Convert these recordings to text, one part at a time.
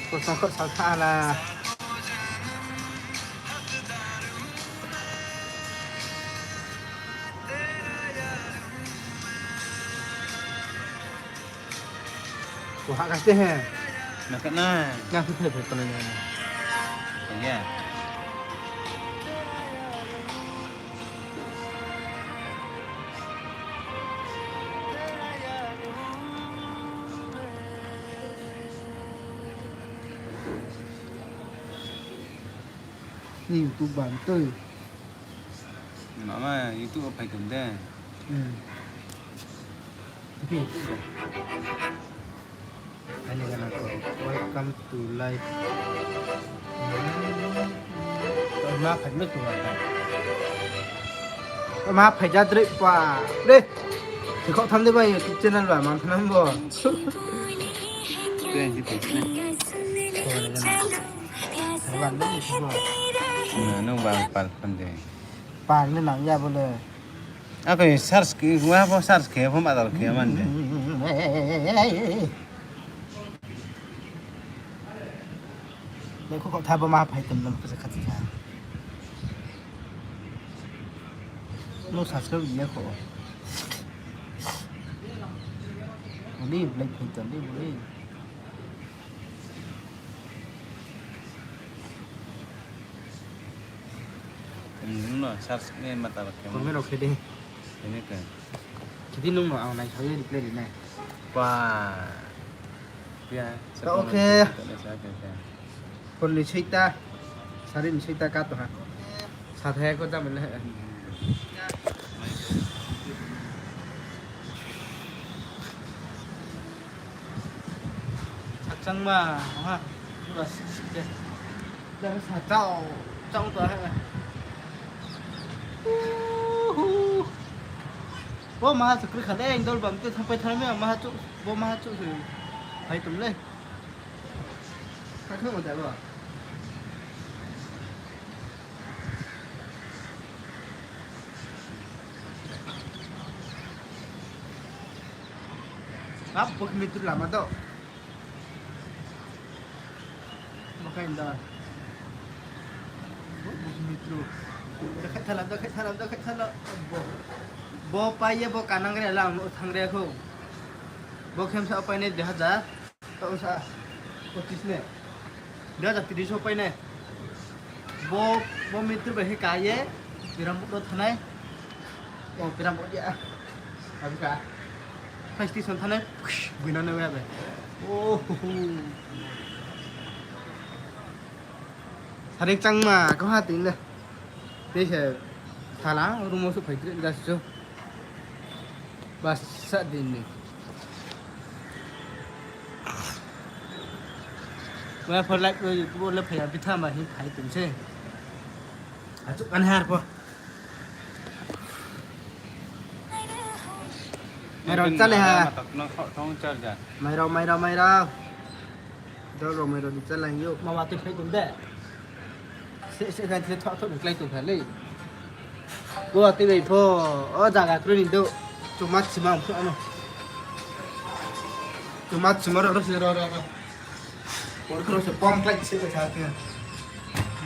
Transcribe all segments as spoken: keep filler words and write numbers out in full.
Kosong kho salkha na. Ko ha kaste he. Na ka na. Na phi phai phai ko na. Ya. Ni YouTube bang tui. Mama, YouTube wo phai tong de. Hmm. Ini YouTube ko. Ini kan aku. Welcome to live. Ma phai me tu kan. Ma phai ja drei pa. De. Tikok tham de ba YouTube channel ba man thanang bo. Twenty percent. Nung bang pal phone de. Pal ni nang ya bo le. Ako search khe, wa bo search khe, bo ma dal khe man de. Lekho kok tha bo ma phai tem nam kasa khati kha. No subscribe ya kho. Buli, like phai tem buli. Nung no search khe ma ta khe. Comment rao khe di. Ini khe. Khe di nung no ang nai sao ye reply ri nai. Pa. Ya. Ta okay. Phone ni soita. Sari ni soita ka to ha. Sathai ko jam le. Sakchangma, ha, pura sik sik de. Jang sa chao, chao to ha. Uhu. Bo maha chukri kha de, indol bam te thangpai thangmi maha chu, bo maha chu se. Hai tum le. Kha kha mo da bo. Ap, bo khe metro lama do. Bo khe da. Bo, bo khe metro. Da khai thala, da khai thala, da khai thala. Bo. Bo pai ye bo kanang re lang no thang re kho. Bo khe msa pai nai dui hajar. Taoh sa, pochis ne. Dui hajar tris wo pai nai. Bo, bo metro bai khe ka ye, Birambo no thanai. O, Birambo ya. Abi ka. Fire station thanai, buina nai ya bai. Oh. Saring changma, kau ha tin le. Tei se thala, room wo suh phai tre, just so. Bas sa din ni. Wa pho live wo YouTube wo le phai ya, bitha ma hin phai tum se. Achuk kan har pho. Mairao chale ha. Mairao, mairao, mairao. Dol rao mairao di chale yo. Mama tui phai tum de. Se, se, kan se thok, thok, klái tong kha le. Bo tui bai pho, o jaga kroi ni do. Chuma chima, ano. Chuma chima, ro, ro, se, ro, ro, ro. Por kro se pom klái se, se, se.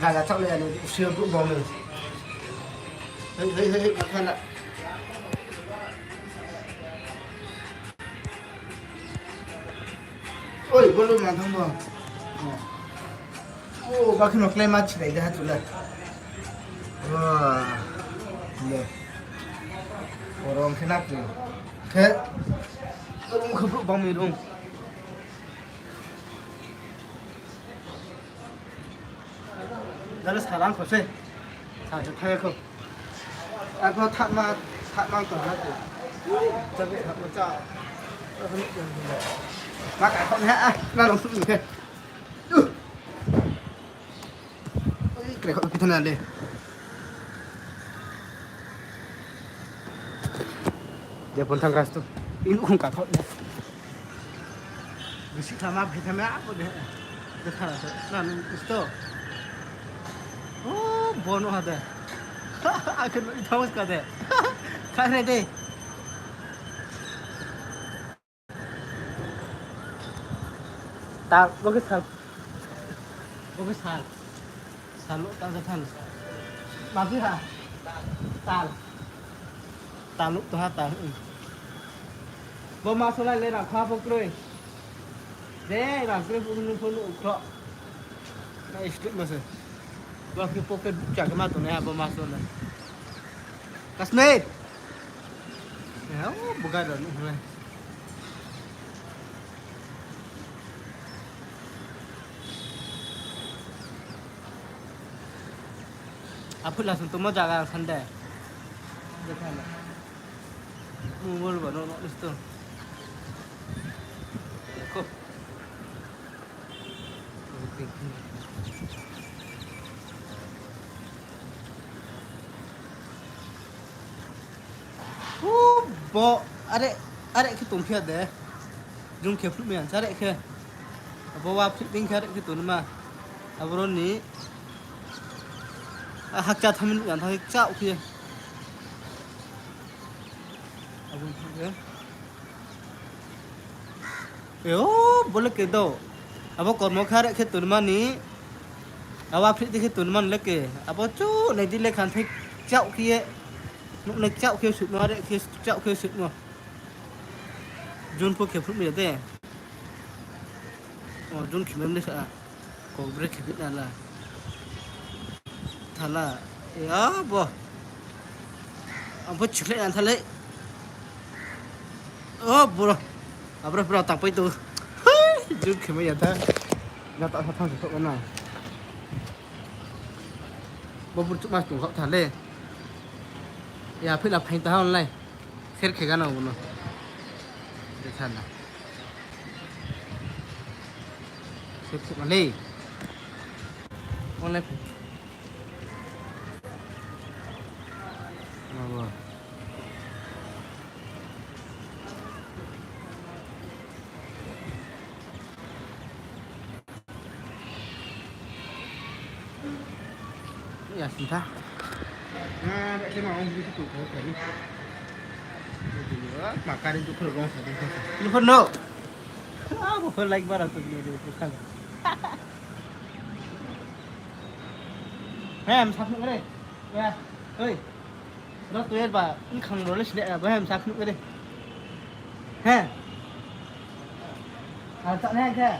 Jaga chak le, ano, se, bru, bom le. Hei, hei, hei, hei, ma kha na. Oi, bolo ma thang bo. O, bakhe no klái ma chilai de ha chula. Wa, le. Orong khe na khe. Khe. Orong khe bro bang mi rong. Dale salang kho se. Sa se thai kho. Ako thakma, thakma to na to. Jabe thakma cha. Ma ka thon ha, na long su ni khe. Oi, kre kho pithana le. Dia pon thang ras tu. In khung ka thon. Bisi thama, bisi thama, apa de? De thara se. Na, ni isto. Oh, bono ha de. Akhir ni thaus ka de. Kha re de. Ta, bo khe sa, Bo khe sal. Sal lo ta ja than. Ma phi ha? Tal. Tal lo to ha tal. Bo ma so lai le rang kha pho kroi. De rang kroi pho nu pho nu khro. Na istrik ma se. Bo khe pocket book cha khe ma tongnai ha bo ma so lai. Kasmir. Ya, o buga da nu lai. Aphuh la sung tongmo jaga ang san de. Mobile ba no no listo. Ko. Hu, bo, are, are khe tongphi ya de. Jung khe phruh mi ang, are khe. Abo wa phruh ding khe are khe tongma. Aboro ni, a, hakcha thamin yang thang khe kchao khe. Abo phruh khe. E, o, bo le ke do. Abo kormo kha re khe tongmani. Abo aphrih di khe tongmani le ke. Abo chu nai di le khan thai kchao khe ye. Nuk nai kchao khe suitmo, are khe kchao khe suitmo. Jun pho khe phruh mi de. O, jun khe mem le sa. Kok bre khe bit na la. Thala. Ya bo. Ang pho chikhlai na thalai. O, bro. Abro, bro, tang pai tu. Hai, jun khe mai ya tha. Na ta sa thang sa thok na. Bo bur chuk mas tung khok tha le. Ya, phi la phain ta ha online. Share khe gana bono. De tha na. Share khe ma le. Online. Abo. Ya, sintha. Na, ba khe ma ong bi tu ko ko ni. Ma kari tu ko rong sa di ko. Ni ko no. Ah, bo like bara tu ni tu kan. Hem, sap ni re. Ya, oi. Ro tu er ba, ni khang ro le sine ba hem sap ni re. He. Al sa ne ke.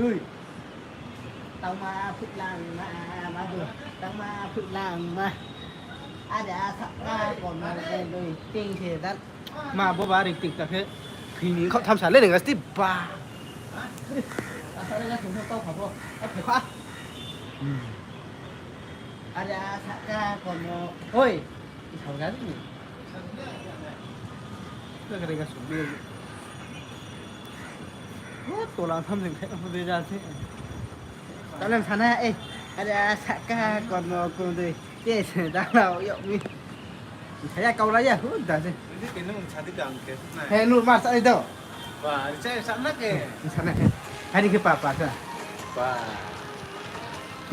Ui. Tang ma phuh lang ma, ma du. Tang ma phuh lang ma. Ada sa ka kon ma dui ting se dan. Ma bo ba ring ting ta khe. Phi ni kho tham sa le ning asti ba. Asa le na sung tau kha bo. A phe kha. Ada sa ka kon mo. Oi. Sa ga ni. Ka ga ga sung ni. Wo to lang tham ning khe ko de ja se. Ta lang sa na e. Ada sa ka kon mo kon de. Ke se da la yo mi. Saya kau raya hu da se. Ini kini mung sadi kang ke. He nu mar sa ni do. Ba, saya sa na ke. Sa na ke. Hari ke papa sa. Ba.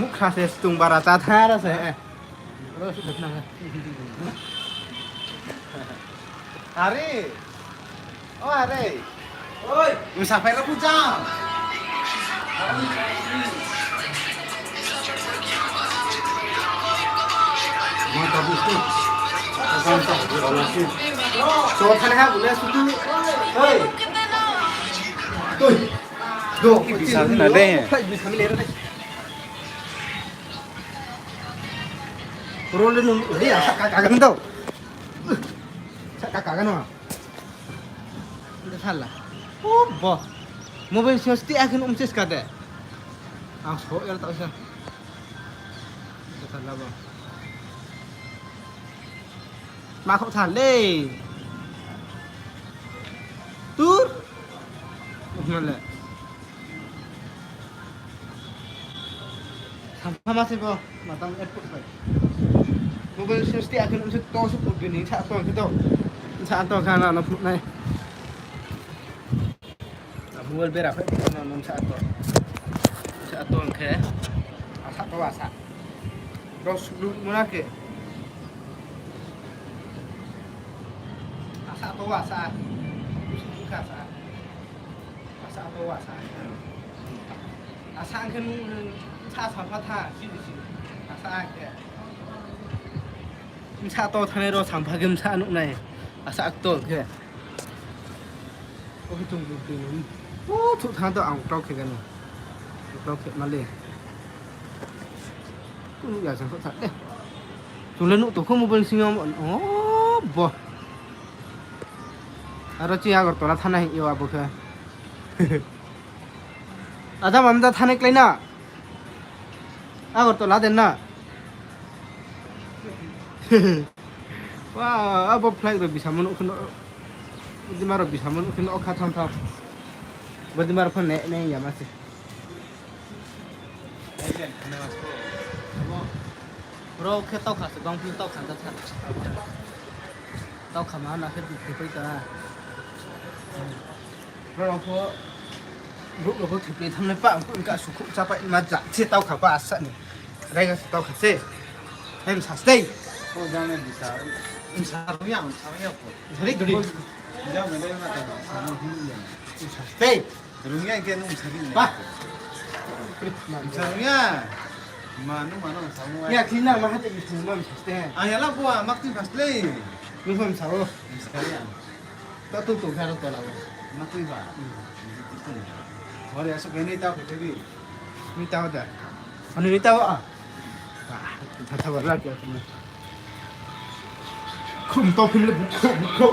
Mukha se stung bara ta thara se. Ro su na. Hari. O, are. Oi. Msa phai la phu jang. Ma ta bu tu. Ka ta bu tu. So, thang ha bu le su tu. Oi. Tui. Do. Ki bisa na de. Phai bisa mi le re. Ro le nu, le ya, sa ka ka gan do. Sa ka ka gan no. Nda thala. O bo. Mobile sing sti akhin um ses ka de. Ang so yar ta sa. Nda thala bo. Ma kho tha le. Tur. Male. Sampha ma se bo, matang airport bai. Mobile sing sti akhin um se to su put bini sa tong khe to. Sa tong kha na no phut nai. Mobile bera phai no no sa to. Sa tong khe. Asa to asa. Dos lu mona ke. Asa to asa. Ka sa. Asa to asa. Asa ang khe nung, sa sapha tha, si si. Asa ang khe. Bsa to thanai ro sampha khe bsa nuh nai. Asa to khe. O khe chung dui dui nung. O, thuh tha to ang klau khe gano. Klau khe male. Kunu ya jang kho tha de. Chung le nuh to kho mobile sing yo, o, bo. Aro chi Agartala thanai hing yo abo khe. Ada mamda thanai klái na. Agartala den na. Wa, abo flight ro bisamo nuh kheno. Bodima ro bisamo nuh kheno kha tham tham. Bodima ro phone ne, ne ya ma se. Bro khe taukha se bang phi taukha ta tha. Taukha ma na khe dukhe pai ta. Bro pho, bro pho thipri tham le pa, ang ka sukhu cha pa ma ja, se taukha pa asa ni. Raiga se taukha se. Em sa stay. Ko jang le bisa. Sa ru ya, sa ru ya ko. Hari duri. Jang le na ta sa ru ya. Sa stay. Rungya ke nung sa ri. Ba. Sa ru ya. Ma nung ma nung sa ru ya. Ya, kina ma hate ni thung ma sa stay. Ah, ya la ko, mak tin pas le. Nung pho sa ru. Sa ri ya. Ta tu tu kha ro to la bo. Ma tui ba. Hmm. Ore, aso khe ni tau khe bi. Ni tau da. Ani ni tau a. Ah, ta ta ba la kya. Khum to khum le bukho, bukho.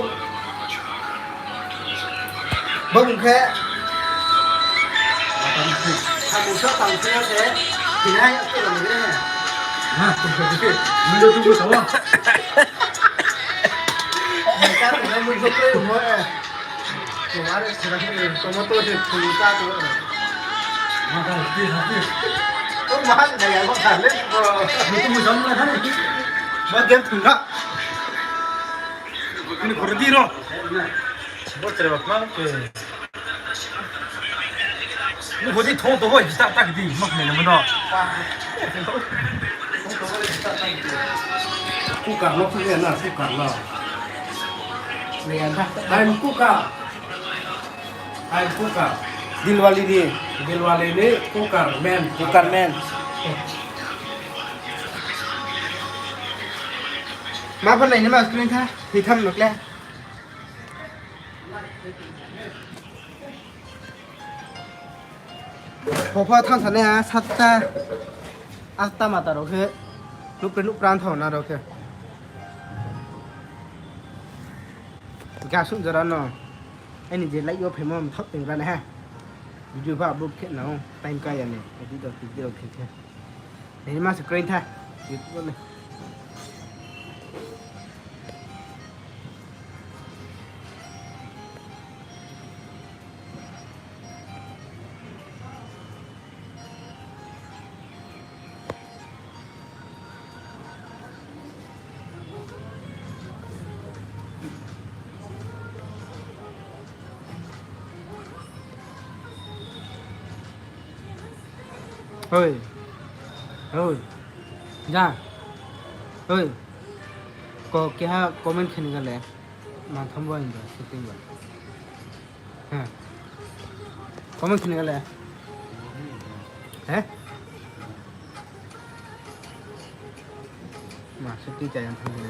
Ba bung khe. Kamu sa tang sini se. Kini ai tu la ni. Ha, tu tu tu. Ni tu tu tu. Tomato se phulta to. Mata hati hati. To mahan daya ko thale ko. Ni tu mujam na thani. Ma dem thungna. Ini khordi ro. Bo chere ba plan ke. Ni bodi thong to bo jita tak di mak ni mo no. Cooker no phung ya na, cooker no. Time cooker. Time cooker. Dilwali ni. Dilwali ni cooker man. Cooker man. Ma pha nai ni ma screen tha. Hi tham nok le. Pho pho thang sa nai ha, satta, atta mata rao khe, nuhpre nuhpra thao na rao khe. Gasung jora no, aini je light yo phaimo mthok ting ra nai ha. Video pha upload khe nao, time kaya ni, edit rao, edit rao khe khe. Nini ma se kroi tha. Oi. Oi. Ja. Oi. Ko keha comment khe ni gale. Mantham bo hing ba, shooting ba. He. Comment khe ni gale. He? Ma shooting chaya thang ni.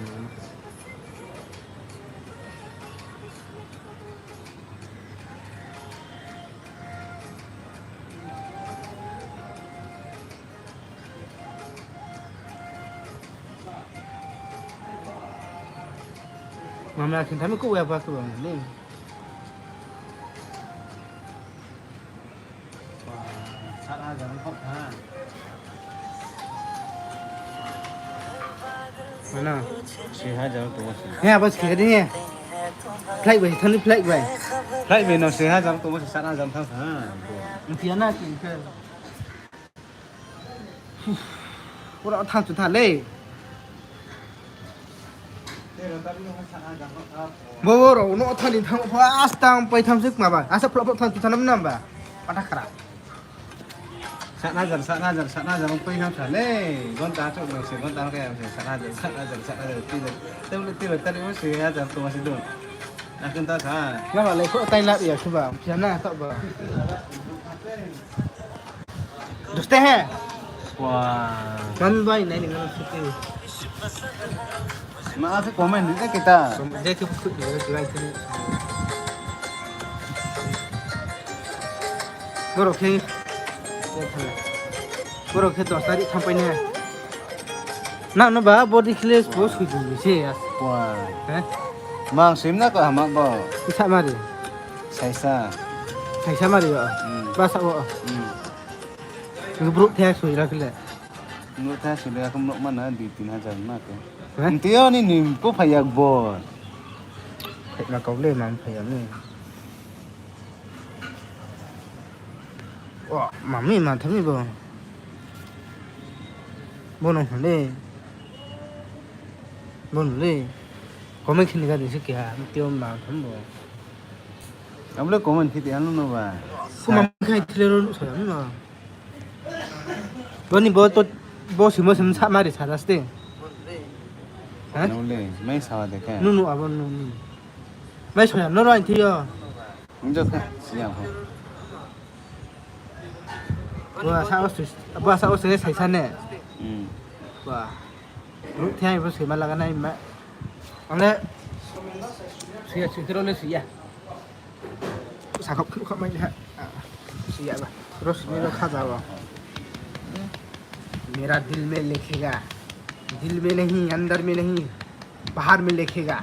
Mama khin thami ko ya ba ko ni. Sat hajar ni khop tha. Mana? Sri hajar tong se. He, abo se khe de he. Flight bai, thani flight bai. Flight bai no sri hajar tong se, sat hajar thang tha. Nung pia na khe. Pura thang chu tha le. Bo, bo rao no thani thang pha, astang pai tham sik ma ba. Asa phlop phlop thang chu tha nam nam ba. Pata khara. Sat hajar, sat hajar, sat hajar pai tham tha le. Gonta chu no se, gonta kaya se, sat hajar, sat hajar, sat hajar, tile. Tile, tile, tile, sri hajar tong se do. Akhon ta sa. Nama le kho tai lap ya khe ba. Pia na ta ba. Doste he. Wah. Man bai nai ni ngan suti. Ma ake comment ni kita. Comment de ke put ni ke lai ke. Borok khe. Borok khe dos tarik thangpai ne. Nang no ba body clash bo sui di se ya. Wah. He? Mang sim na ko hama bo. Isa mari. Saisa. Saisa mari yo. Hmm. Ba sa wo. Hmm. Nge brouh the sui ra khle. Brouh the sui ra khe brouh mana dui tin hajar ma ke. He? Nti yo ni nim ko phai yak bo. Phai na kau le mang phai ya ni. O, mami ma thami bo. Bo no hande. Bo no le. Comment khini ga di se kya, nti yo ma tham bo. Abo le comment khiti ano no ba. Kuma khai thile ro sa no. Boni bo to, bo simo sim sa mari sa daste. Ha? No le, mai sa de khe. Nu nu abo nu nu. Mai sa no ro thiyo. Njo khe, siya ho. Bo sa o, bo sa o se saisa ne. Hmm. Ba. Brouh the bo se ma laga nai ma. Ang le. Siya, siya, ro le siya. Sakhap khruh khap mai ha. Siya ba. Ro sini ro khaja ba. मेरा दिल में लिखेगा, दिल में नहीं, अंदर में नहीं, बाहर में लिखेगा.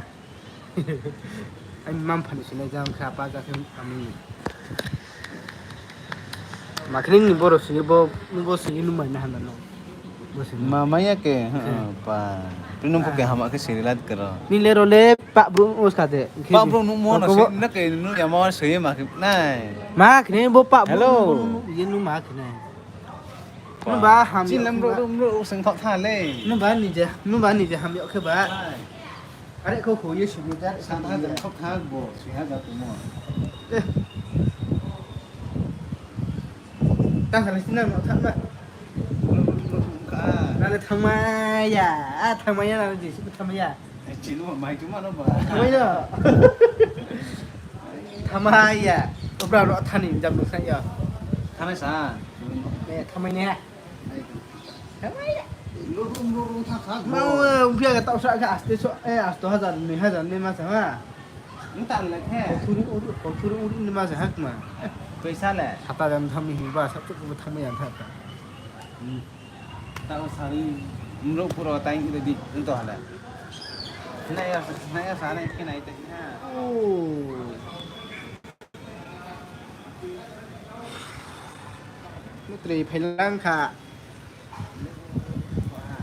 Ai mam phani sini jang kha pa ja khe ami. Makhring ni boro sini bo, bo sini numai na hana no. Bo sini. Ma maya ke, he, pa. Tui nung pho ke hama khe sini lad karo. Ni le ro le pa bru uska de. Pa bru nu mo no se, na ke nu ya ma se ye ma khe nai. Ma khe bo pa bru. Hello. Nu ye nu ma khe nai. Nu ba ham. Chin lam ro ro ro seng thok tha le. Nu ba ni je, nu ba ni je ham yo khe ba. Are kho kho ye sini jar. San ha jar thok tha bo, sui ha jar tumo. Eh. Tang kha le sini no thang ba. Nang le thangmai ya, a thangmai ya, nang le jesi thangmai ya. Chini mai tu ma no ba. Thangmai ya. Thangmai ya. Obra ro thani jam no sa ya. Thangmai sa. Eh, thangmai ne. Thangmai ya. Lo ro ro ro tha kha. Ma, eh, umpia ka tau sa ka aste so, eh, asto hajar, ni hajar ni ma sa ma. Nta le khe. Kothuri uri, kothuri uri ni ma sa ha kma. Paisa le. Sata jam thami hi ba, sab tu ko thangmai ya tha ta. Hmm. Tao sari, mrok puro tai ready, nto hala. Nai ya, nai ya sari, khe nai te ha. Oh. Mutri phailang kha.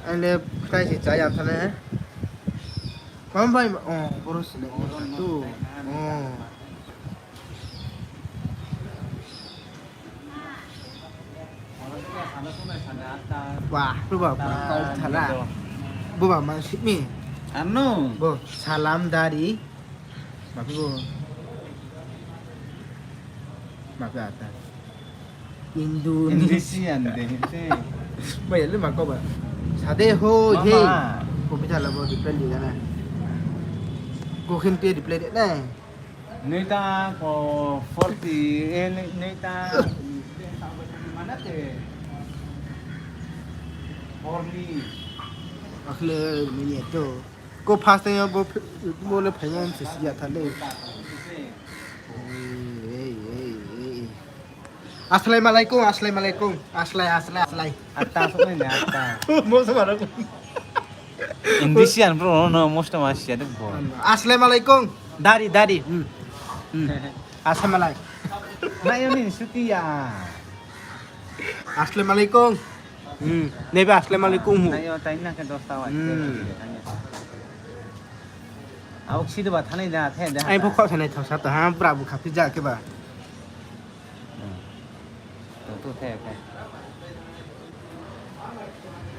Ang le phai se chaya thane. Mam bai, oh, boro sini, oh, tu. Oh. Wah, buba ma kau thala. Buba ma simi. Ano. Bo, salam dari. Mapi bo. Mapi ata. Indu. Indonesian de se. Bai le ma kau ba. Sade ho he. Mama. Computer la bo reply di gana. Go khin pe reply de na. Noita ko forty, eh, noi-, noita, mana te, forty. Akhle ni to. Ko first time bo, bo le phaiman se siya thale. Ei, ei, ei, ei. Assalamualaikum, assalamualaikum. Aslai, aslai, aslai. Atta sok nai ne, atta. Mo sama ro. Indonesian bro, no, most of us ya dek bo. Assalamualaikum. Dari, dari. Hmm. Hmm. Assalamualaikum. Na yo ni suti ya. Assalamualaikum. Hmm. Nebe assalamualaikum hu. Na yo, tai na ke dosta wa. Hmm. Auk si de ba thanai da, the da. Ai bo khok sanai thang sa to ha, bra bu khapi ja ke ba. Hmm. Tong tu the, the.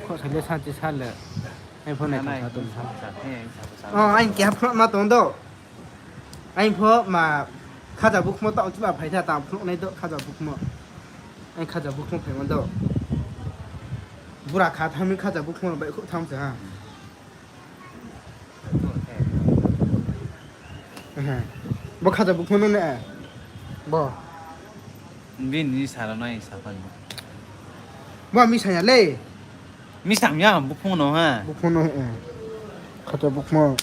Khok sa le sa ti sa le. Ai pho nai thang sa tong sa. Sa the, sa, sa. Oh, ai ke phno ma tong do. Ai pho ma khaja bukhmo tong chi ba phai tha ta phno nai do khaja bukhmo. Ai khaja bukhmo phai ma do. Bura kha thang ni khaja bukhmo bai khok thang sa ha. Bo khaja bukhmo no ne. Bo. Bini sara nai sapan. Bo misa ya le. Misa ya, bukhung no ha. Bukhung no, eh. Khacha bukhung.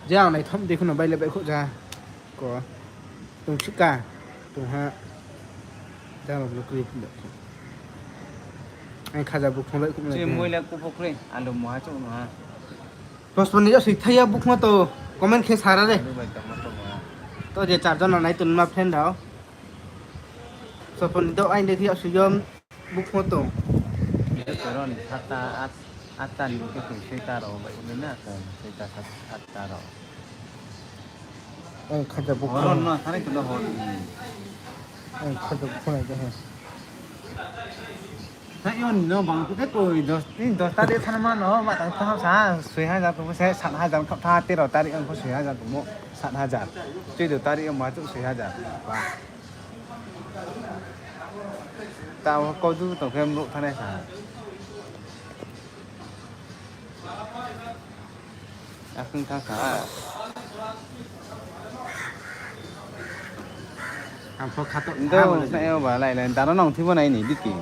Je ang naithom de khuno bai le bai khuh ja. Ko. Tong sika. Tong ha. Jalo no kri pun da. Ang khacha bukhung bai khuh na. Moila kuphokre, alu moha chok no ha. Pospon ni jok sui thaya bukhung to comment khe sara re. To je charjon no nai tun ma friend rao. Sopon do ain de thia suyom bukhung to. Koron sata at, atta ni ke ke soita rao bai uni na ko soita sat atta rao. Ang khacha bukhung. Koron no thani ko hor. Ang khacha bukhung nai de he. Sa yon no bang kute koi dos, ni dos tarik thanma no, ma tang tang sa, soi hajar ko se, sat hajar ko tha, tero tarik ko soi hajar ko mo, sat hajar. Choi do tarik ma tu soi hajar. Ba. Ta ko du to ke mo thanai sa. Akhung thang kha. Ang pho khato. Ndo, sa yo ba lai lai, dano nong thibo nai ni diki.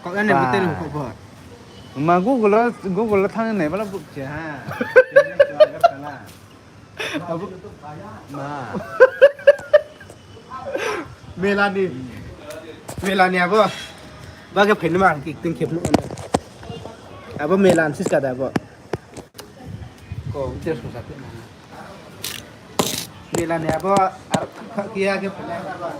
Kok ya ne ba. Butel kok bo. Ma Google lo, Google lo thang nai bala buk che ha. Abo. Ma. Melani. Melani abo. Ba ke phaini ma ang acting khe phnuh. Abo Melani siska da abo. Ko te so sa phnuh. Melani abo ar kha kia ke phaini abo.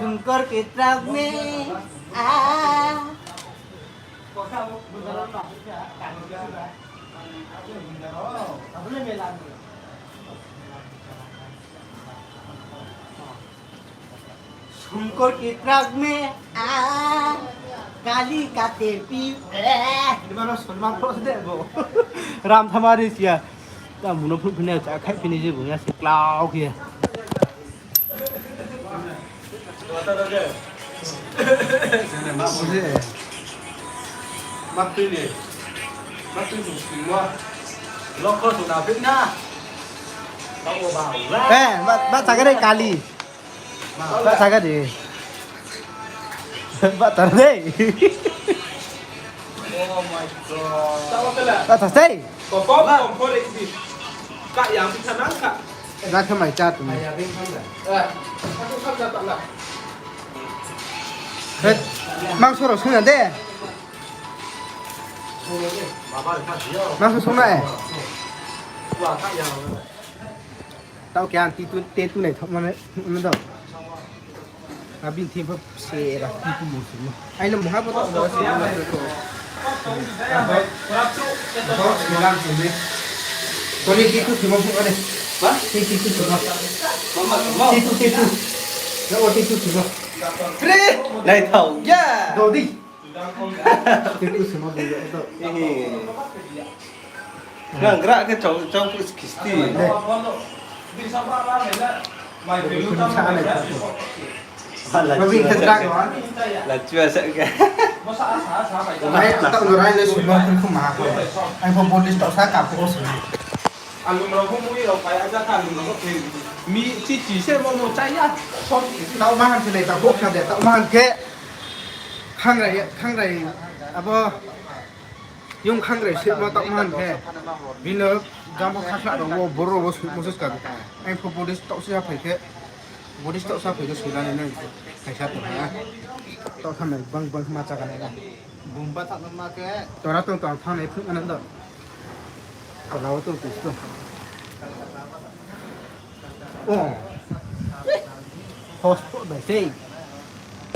Sungkor kitrak me a. Sungkor kitrak me a. Kali kate pi. Eh, di mana Salman Khan de bo. Ram thamari sia. Ta muno phun phine cha khai phine je bo ya se klau khe. Eh, ba, ba chaga de kali. Ba chaga de. Ba tar de. Oh my God. Ba tar de. Kok, kok, kok, kok, kok, kok. Kak yang bisa nangka. Nangka mai cha tu. Hei, mangso rao sung ya de. Mangso sung na e. Tao khe ang ti tu, te tu nai thok mane, mane do. Abini thing pho se ra ti tu mo se mo. Ai no muha bo to bo se mo. Abo, abo se lang se me. Toni ti tu se mo phu ane. Ba? Ti, ti tu se mo. Ti tu, ti tu. Na o ti tu se mo. Pre, nai thau ya. Do di. Ti tu se mo di ya to. Nang gra ke chau, chau phu kisti. Lachu asa ke. Mai tak no rai le sumang pun kuma ko. Ai pho police tau sa ka phu sum. Alum rao pho mui rao pai aja ka alum rao pho phe. Mi chi chi se mo mo chaya. Tau mahan se le tau bok sa de tau mahan ke. Khangrai, khangrai abo. Yung khangrai simo tau mahan khe. Bino jang bo khasla rao wo boro wo sui mo sus ka. Ai pho police tau sa phai khe. Police tau sa phai khe sui lani nai. Kaisa tong ha. Tau thanai bang bang ma cha ka nai na. Bumba thak ma khe. Tora tong tong thanai phung anan do. Tora wo tong tong tong. Oh. Hotspot bai sei.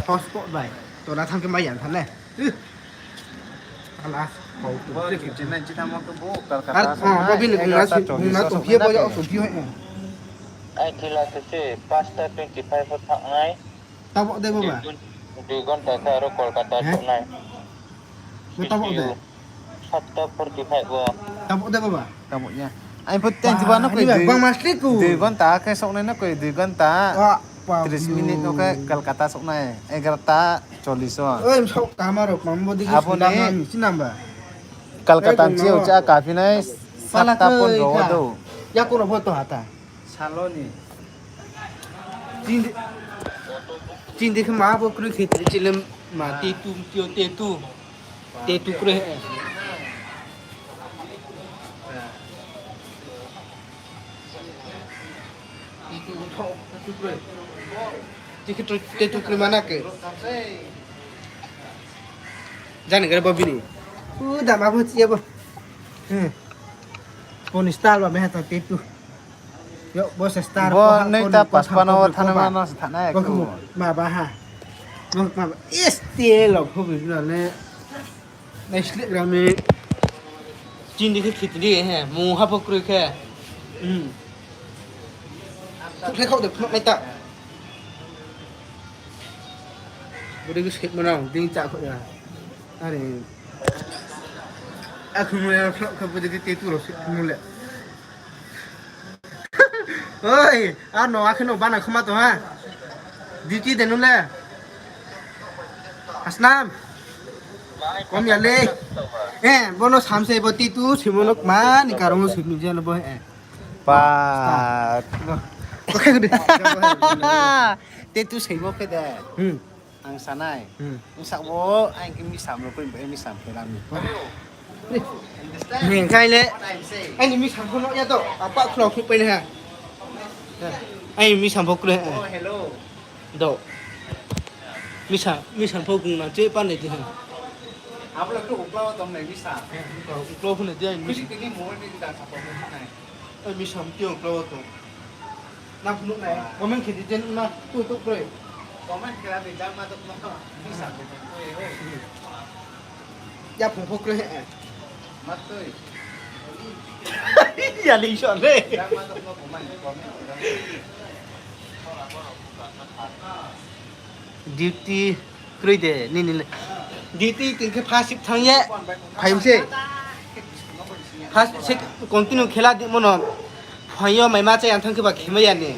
Hotspot bai. Tora thang khe mai yang thanai. Alas, kau tu. Bo fifty nine chi tamo ke bo Kolkata. Ar, ah, bo bini bungna si, bungna tongphi bo ya tongphi hai. Ai thila se se, pasta twenty five o thangnai. Tabo de bo ba? Dui ghonta khe aro Kolkata thongnai. Bo tabo de? Satta forty five o. Tabo de bo ba? Tamo ya. Ai pho ten jiba no koi dui, bang mas liku. Dui ghonta khe soknai no koi dui ghonta. Tris minute no khe Kolkata soknai. Egarota chollis o. Oi, sok tama rok mam bo digi abo ni sundang nami sinamba. Kolkata ni chiyao cha kaphinai. Satta pondro o do. Yaku rok pho to hata. Saloni. Chini, chini khe ma bo kroi khe, chile ma tetu, tio tetu. Tetu kroi. Tetu kroi. Chikhe tetu kroi mana khe. Jani gare bo bini. U dama bo chiya bo. Hmm. Poni style ba meha ta tetu. Yo, bo se star bo ko ha, nui ko ta ni ko paspa tham no ko thana ko ba. Ma no se thana ya bo ko ko. Ma ba ha. Ma, ma ba. Este lo ko bi na le. Nai slip ram ni. Chini khe khitri he. Mu ha pho kroi khe. Hmm. Khuk khe khau de phunuk nai ta. Bo de khe slip ma nang. Ding cha khau ya. Are. Akhung le phlok khe bo de khe tetu ro slip mu le. Oi, ar no akhe no bana khoma tong ha. Duty de nung le. Asnam. Kom ya le. Eh, bono samse bo tetu simo no kma ni karong simo je no bo, eh. Pa. Bo. Bo khe de. Tetu simo khe de. Hmm. Ang sanai. Hmm. Ang sa wo, ang khe misam ro koi, ang misam khe lam ni. Ni khai le. Ang ni misam pho no ya to. Apa khlo khu pai na ha. Ang ni misam pho kre. Oh, hello. Do. Misam, misam pho gung na che pa ne di ha. Apa lo khu ukla tong nai misam. Ukla pho ne di ang. Kusi tini mo ni di ta sa pho nai. Ai, misam tiong klo to. Nang phunuk nai. Comment khe di jen ma tu tu kroi. Comment khe la di jang ma tu ma. Misam de kroi, eh. Ya phung pho kroi, eh. Ma tui. Ya li so le. Jang ma tu ma comment, comment. Duty kroi de, nini le. Duty tong khe first shift thanng ye. Phai se. First shift continue khela di mono. Phai yo maima cha yang thanng khe ba khemai ya ni.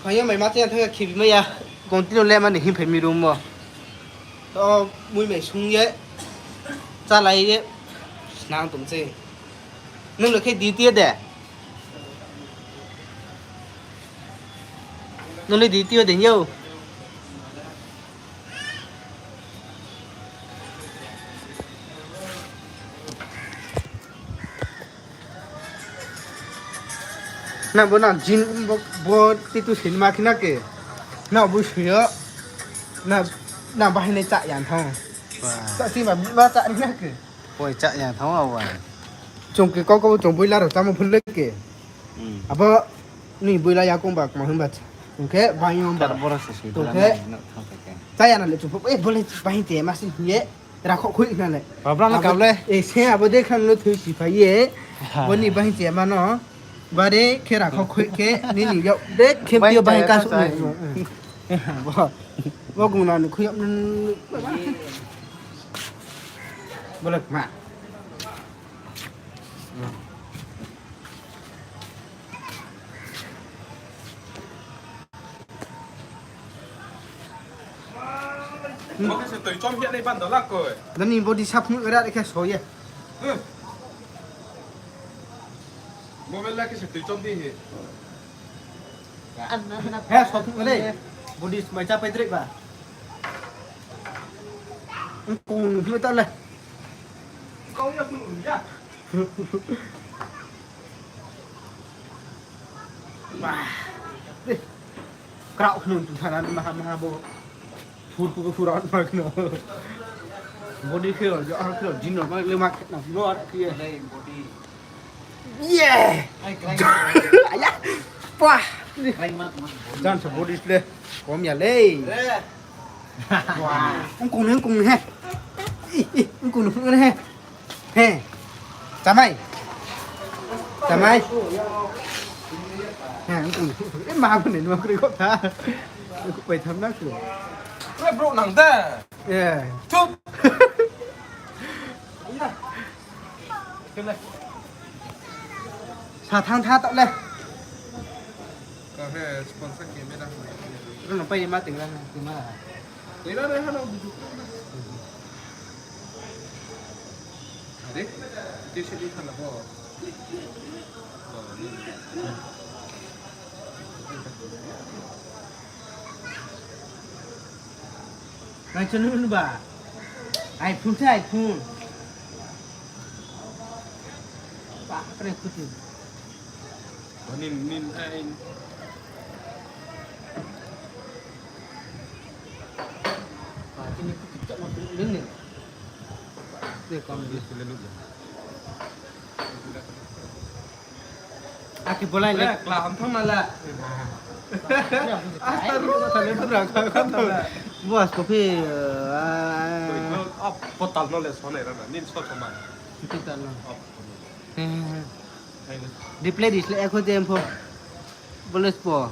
Phai yo maima cha yang thanng khe khemai ya. Continue le mani hing phai mi room wo. To mui mai sung ye. Chálai ye. Snang tong se. Nung le khe duty de. Nung le duty yo deng yo. Na bo na jin bo, bo tetu sini ma khina khe. Na bo sui yo. Na, na bahai nai cha yang thanng. Ba. Cha si ma, ma cha ni na khe. Poi cha ya thang wa wa. Chung khe kau kau chung boila rao chámo phun le khe. Hmm. Abo ni boila yakung ba kma hwn ba. Chung khe baing yo ba. Kar bora se sui chung khe. Cha ya na le chung pho, eh, bo le baing te ma si hing ye. Rakho khui na le. Babra na kau le. Eh, se abo de khan lo thui si phai ye. Bo ni baing te ma no. Bare khe rakho khui khe nini yag de khe pio baing ka su. Bo. Bo gung na ni khui yag. Bo le kma. Bo khe se tui chom hia nai ban dola koi. Nani body sap phung ra khe so ye. Mobile la khe se tui chom di he. He, so phung le. Body mai cha pai drek ba. Kung nu ta le. Kau ya kung ya. Ba. Krao khno tu thana maha maha bo. Phur pu phur out ma khno. Body khe, jo ha khe, jin no ma le ma khna no ar khe. Ye. Aya. Pah. Jan sa body le. Kom ya le. Wah. Ungkung ni, ungkung ni he. Ih, ih, ungkung ni he. He. Chamai. Chamai. He, ungkung ni. Eh, ma ko ni, ma ko ni ko ta. Ko pai tham na ko. Oi, bro, nang da. Eh. Chup. Sa thang tha ta le. Ka he sponsor ke mera. Ro no pai ma ting la, ting ma la. Tei la re ha no buju. Are, tei se di tha la bo. Nai chanu nu ba. iPhone se iPhone. Ba, kre kuti. Nin, nin, ai. Ba, chini kuti chak ma tu nin nin. Dei kom. Aki bolai le. Kla hamthang na la. Asta ru sa le bra ka ka. Bos kopi. Ap potal no le sonai rana. Nin so sama. Kita no. Ap. Replay dis le ekho jem pho. Boles po.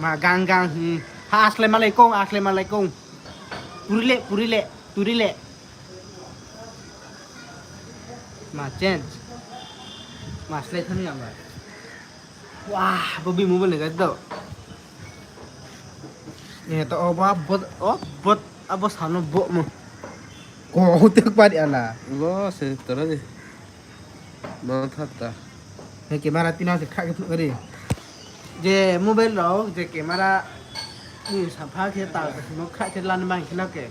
Ma gang gang. Ha asle malai kong, asle malai kong. Puri le, puri le, turi le. Ma change. Ma slide thani ang ba. Wah, bo bi mobile ni ga do. Ni to o ba bot, o bot, abo sano bo mo. Ko hote pari ala. Bo se tara ni. Ma thata. He camera tina se kha ke phuk ri. Je mobile rao, je camera ni sapha khe ta no kha khe lan mang khe na ke.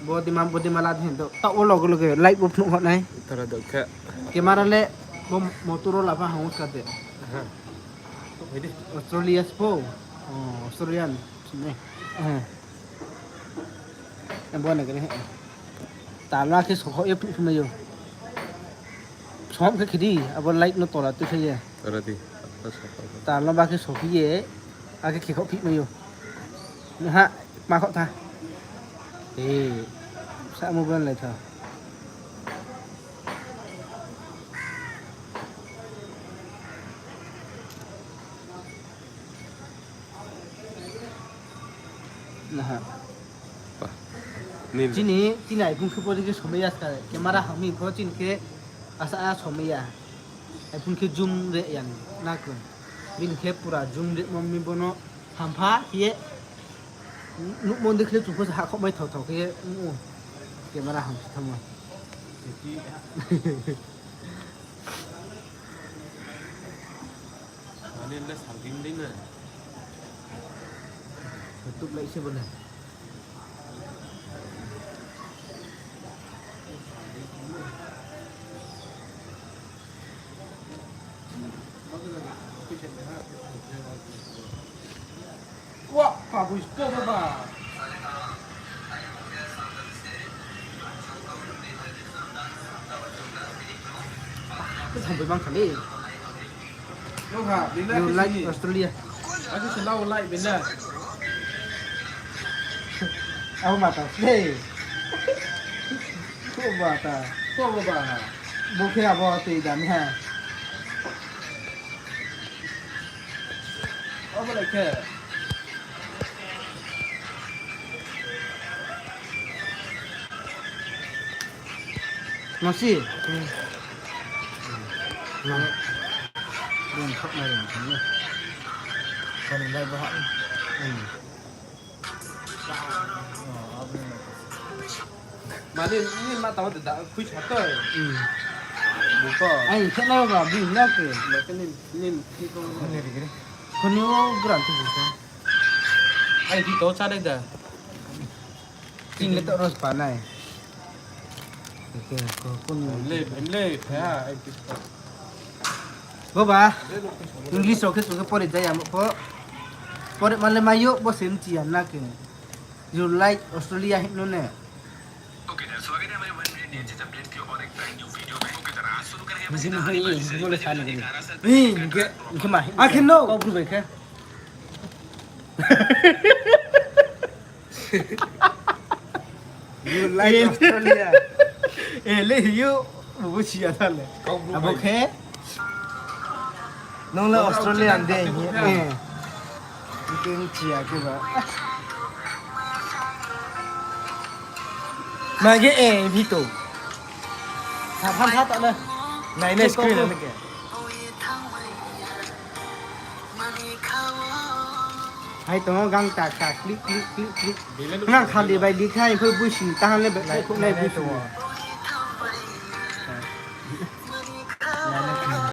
Bodima, bodima la de do. Ta o logo logo light bo phnuh hot nai. Tara do khe. Camera le bo Motorola pha hang uska de. Aha. Australia spo. Oh, Australian. Ne. Aha. Bo na gre. Ta la khe sokho ye phnuh phnuh yo. Som khe khidi, abo light no tola tu khe ye. Tara di. Ta no ba khe sophi ye, akhe khekhoh phih mai ou. Nung ha, ma khoh tha. E, sa mobile lai tha. Naha. Chini, chini iPhone khe pori khe somai ya ska, camera hammi pho chini khe asa a somai ya. iPhone khe zoom re ya ni, na khe. Bini khe pura zoom re mo mi bono hampha khe ye. Nuhmo dei khe chung pho se hakhouh mai thao thao khe ye, nuh ou. Camera hamsi thamo. Mane le salgin dei na. Tup lai se bo le. Wah, kabui ko ba. Ko sampai bang kali. Nung ha, bina You ke like sini. Australia. Aku sih lau like bina. Aku mata sih. Ko mata. Ko ba. Bo khe abo tei dan ha. Abo lai khe. Masi. Hmm. Mana? Rin thok na rin thok na. Kau ni lai bo ha. Hmm. Mani, ni ma tao da khui sa to. Hmm. Buko. Ai, khe na ba, bi na ke. Ba ke ni, ni, ni ko. Ni ri ri. Ko ni o buran tu buka. Ai, di to sa dai da. Tin le to ros pa nai. Oke, ko, ko ni. Emle, emle, pha, ai, di to. Bo ba, English rao khe chung khe pore jaya mo pho. Pore male mayo, bo se mchi ya na ke. You like Australia hing no ne. Mungkin hoi, mungkin boleh sana gini. Ih, mungkin, mungkin mah. Akhir no. Kau berubah ke? You like Australia? Eh, le, you, bubu sia ta le. Abo khe? Nung le Australian de, eh. Itu ni sia ke ba. Mage, eh, bito. Tha, tha, tha, tha le. Nai, nai, screen le ke. Hai tongo gang ta sa klik, klik, klik, klik. Nang khali bai di khai, phoi buising tahan le bai khai khonai buising.